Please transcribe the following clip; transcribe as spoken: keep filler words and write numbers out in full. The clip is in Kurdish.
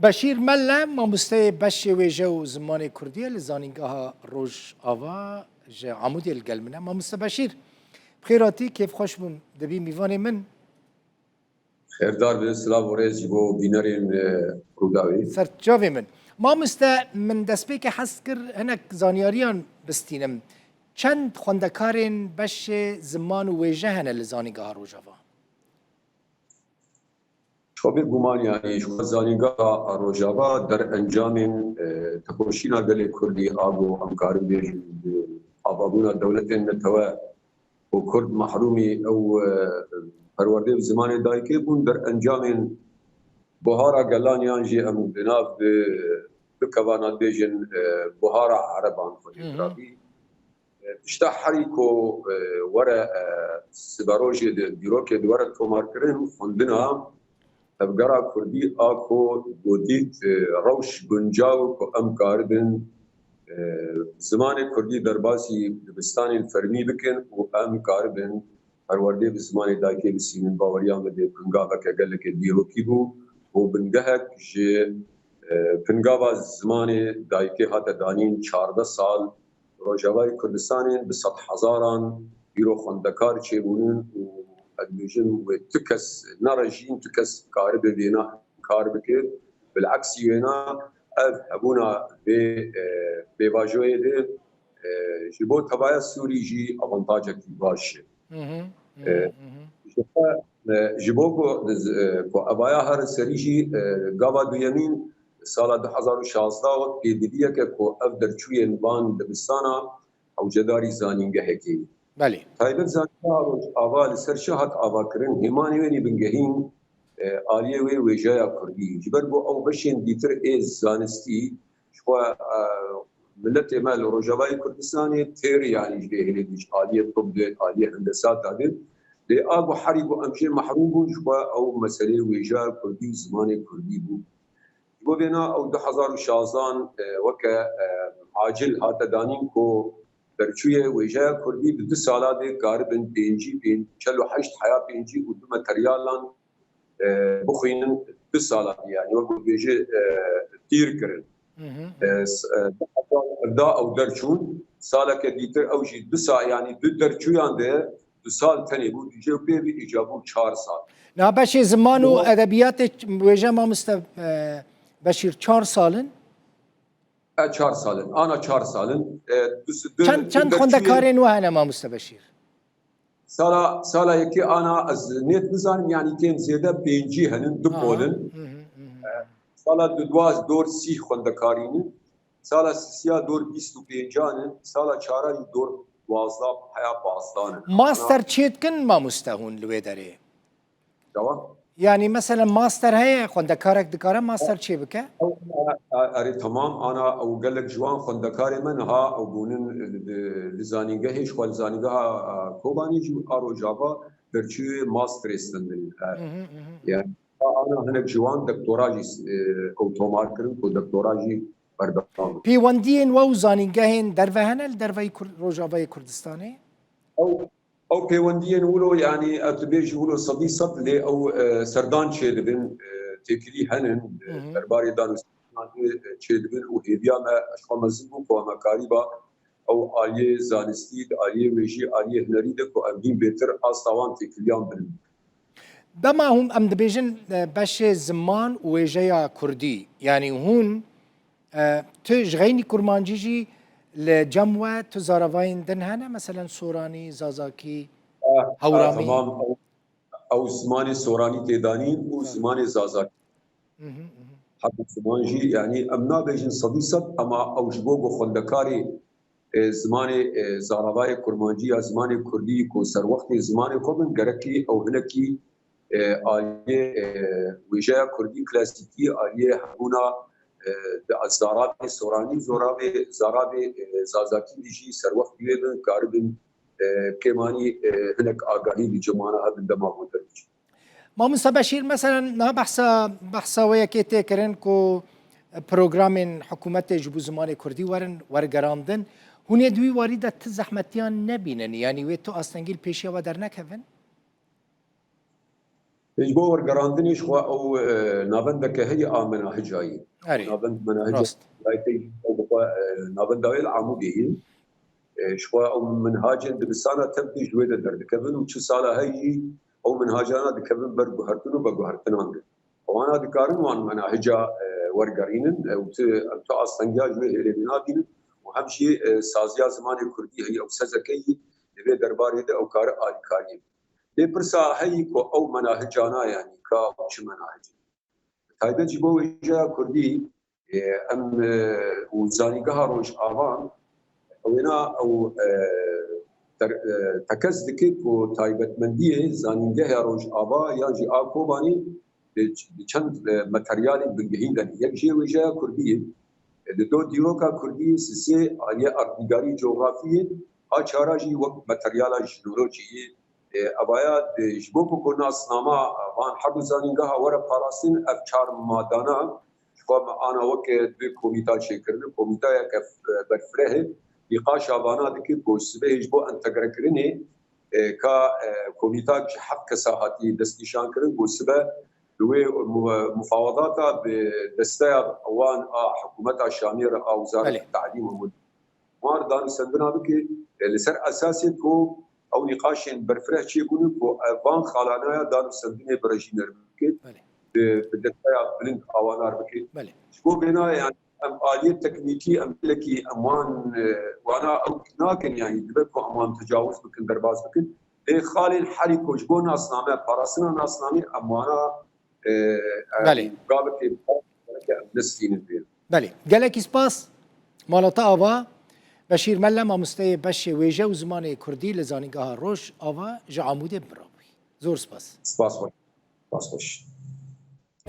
Beşîr Melle, mamosteyê beşê wêje û zimanê kurdî ye li Zanîngeha Rojava ji Amûdê li gel min e. Mamoste Beşîr, bi xêr hatî, kêfxweş bûm dibî mîvanê min. Xêrdar be, silav û rêz ji bo bînerên, e, Rûdawê. Ser çavê min. Mamoste, min destpêkê hez kir hinek zanyariyan bistînim. Çend xwendekarên beşê ziman û wêje hene li Zanîngeha Rojava? Ji xwe bê guman, yanî ji xwe Zanîngeha Rojava derencamên, e, tekoşîna gelê Kurdî a ku em karin bêjin, bi avabûna dewletên netewe û Kurd mehrûmî ew, e, perwerdê bi zimanê dayikê bûn, derencamên buhara gelan yan jî em di nav bi, bi kevana dibêjin, e, buhara ereban xwedî Hı hı. Tişta herî ku, e, were, e, siberojê di dîrokê di were tomarkirin, xwendina tevgera kurdî a ku gotît, e, rewş guncaw ku em karibin, e, zimanê kurdî derbasî dibistanên fermî bikin û em karibin perwerdê bi zimanê dayikê bisînin. Baweriya min dê pingaveke gelekê dîrokî bû û bingehek ji, e, pingava zimanê dayikê hate danîn çardeh sal. Rojavayê Kurdistanê bi sedhezaran îro xwendekar çêbûnin û ez dibêjim wê tu kes nerejîn, tu kes karibe vêna kar bike. Bileksî wêna ev hebûna vê, e, pêvajoyê de, e, ji bo tevaya Sûrî jî avantajekî baş e. Hı hı, hı hı, E, hı hı. Ji xwe, e, ji bo ku, e, ku evaya her serî jî, e, gava duyemîn sala du hezar û şazdeh wek pêdiviyeke ku ev derçûyên van dibistana hewcedarî zanîngehekê. Belê. Taybet Zanîngeha Rojava li ser çi hat avakirin, hêmanê wê nêbingehîn, e, aliyê wê wêjeya kurdî. Ji ber ku ew beşên dîtir ê zanistî, ji xwe, e, miletê me li Rojavayê Kurdistanê têr, yanî ji vê hêlê dî, ji aliyê tib de, aliyê hendesata de. Lê a ku herî ku em jê mehrûm bûn, ji xwe ew meseleyê wêjeya kurdî û zimanê kurdî bû. Ji bo vêna ew du hezar û şazdan, e, weke, e, acil hate danîn ku derçûyê wêjeya kurdî di du sala de karibin pêncî, pênc, çel û heşt heya pêncî û du materyalan, e, bixwînin du sala de, yanî wek dibêje, e, tîr kirin. Hı hı, hı hı. E, s-, e, da ew derçûn, saleke dîtir ew jî du sal, yanî du derçûyan de du sal tenê bû, dûjê pê bî, îca bû çar sal. Niha beşê ziman û Niha edebiyatê wêje mamoste, e, Beşîr çar sal in? E, çar sal in. Ana çar sal in. E, du s-, du, Çend, du çend derçûyên xwendekarên we hene mamoste Beşîr? Sala, sala yekê ana ez nêt nizanim, yanî kêm zêde pêncî henin, du Aha. pol in. Hı hı, hı hı. E, sala dudwa dor sî xwendekarî ne. Sala sisiya dor bîst û pêncan in. Sala çara jî dor duwazdeh heya pazdan in. Master Ana çê dikin mamoste hûn li wê derê? Çawa? Yanî mesela master heye, xwendekarek dikare master çê bike? Ew, e, e, erê, temam, ana ew gelek ji wan xwendekarê me niha ew bûnin, e, li zanîngehê, ji xwe li zanîngeha, e, Kobanê jî a Rojava derçûyê masterê stendin. E, Hı hı, hı hı. Yani, ana hinek ji wan doktora jî, e, ew tomar kirin ku doktora jî berdewam in. Pêwendiyên we û zanîngehên derve hene li derveyî Kur-, Rojavayê Kurdistanê? Ew Ew pêwendiyên wilo, yanî ev tu bêjî wilo sedî sed, lê ew, e, serdan çêdibin, e, têkilî henin, e, Hı hı. derbarê danûstana de, e, çêdibin û hêviya me ji xwe mezin bû ku em karîba ew aliyê zanistî, di aliyê wêjî, aliyê hunerî de ku em hîn bêtir asta wan têkiliyan binin. Dema hûn em dibêjin, e, beşê ziman û wêjeya kurdî, yanî hûn E, tu ji xeynî kurmancî jî li cem we tu zaravayên din hene? Meselen soranî, zazakî, Ah, ah, hewramî? Tamam. Ew, ew zimanê soranî têdanîn û Ha. zimanê zazakî. Mhm, mhm. Heta ziman jî, yanî em nabêjin sedî sed, ema ew ji bo ku xwendekarê, e, zimanê, e, zaravayê kurmancî ya zimanê kurdî ku serwextê zimanê xwe bin, gerekî ew hinekî e, aliyê, e, wêjeya kurdî klasîkî, aliyê hebûna, e, di zaravê soranî, zoravê, zaravê, e, zazakî de jî serwext wê bin, karibin, e, kêmanî, e, hinek agahî bi cimana hebin dema hûn derbiçin. Mamoste Beşîr, meselen, niha behsa, behsa wê yekê tê kirin ku programên hikûmetê ji bo zimanê kurdî werin wergerandin. Hûn ê di wî warî de ti zehmetiyan nebînin? Yanî wê tu astengî li pêşiya we dernekevin? Ji bo wergerandinê ji xwe ew, e, navendeke heye a menahicayî. Erê. Navend menahica Rast. Dayetê ew bi xwe, e, navenda wê li Amûdê ye. E, ji xwe ew minhacên dibistana tevdî ji wê de derdikevin û çi sala heyî ew minhacana dikevin ber guhertin û veguhertinan de. Wana dikarin wan menahica, e, wergerînin, e, û ti, em tu astengiya ji wê hêlê nadînin û hem jî, e, saziya zimanê kurdî heye ew sezeke yî di vê derbarê de ew kare alîkariyê. Lê pirsa heyî ku ew menahicana, yanî ka ew çi menahicî? Taybet ji bo wêjeya kurdî, e, em, e, û Zanîngeha Rojava, ewêna ew, e, ter-, e, tekez dike ku taybetmendiyê Zanîngeha Rojava yan jî a Kobanê di, di çend, e, materyalên bingehîn de ne. Yek jê wêjeya kurdî ye. E, di do dîroka kurdî, sisê, aliyê erdnîgarî, cografiyê, a çara jî wek materyala jinolojiyê, e, evaya di, ji bo ku, ku nasnama van her du zanîngeha were parastin, ev çar madana ji xwe me ana weke du komîta çêkirine. Komîtayeke f-, berfireh e, nîqaşa vana dike ku sibehê ji bo entegrekirinê, e, ka, e, komîta ji heft kesa hatiye destnîşankirin, ku sibe li wê mu-, mufawedata bi desteya wan a hikûmeta Şamiyê re a Wezareta Belê. Tadîm û mar danûsendina bike, e, li ser esasê ku ew nîqaşên berfireh çêbûne ku, e, van xalanaya danûsendinê bi rejîner bike, Belê. bi, bi desteya bilind avanar bike. Belê. Ji bo vêna, yani, em aliyê teknîkî, em gelekî, em wan, e, wana ew nakin, yani, dibe ku em wan tecawuz bikin, derbas bikin. Lê xalên herî ku ji bo nasname, parastina nasnamê, em wana, e, em Belê. gavekê em nestînin pê. Belê. Gelekî spas. Malata Ava, Beşîr Melle, mamosteyê beşê wêje û zimanê kurdî li Zanîngeha Rojava ji Amûdê bi min re bûyî. Zor spas. Spas xweş. Spas xweş.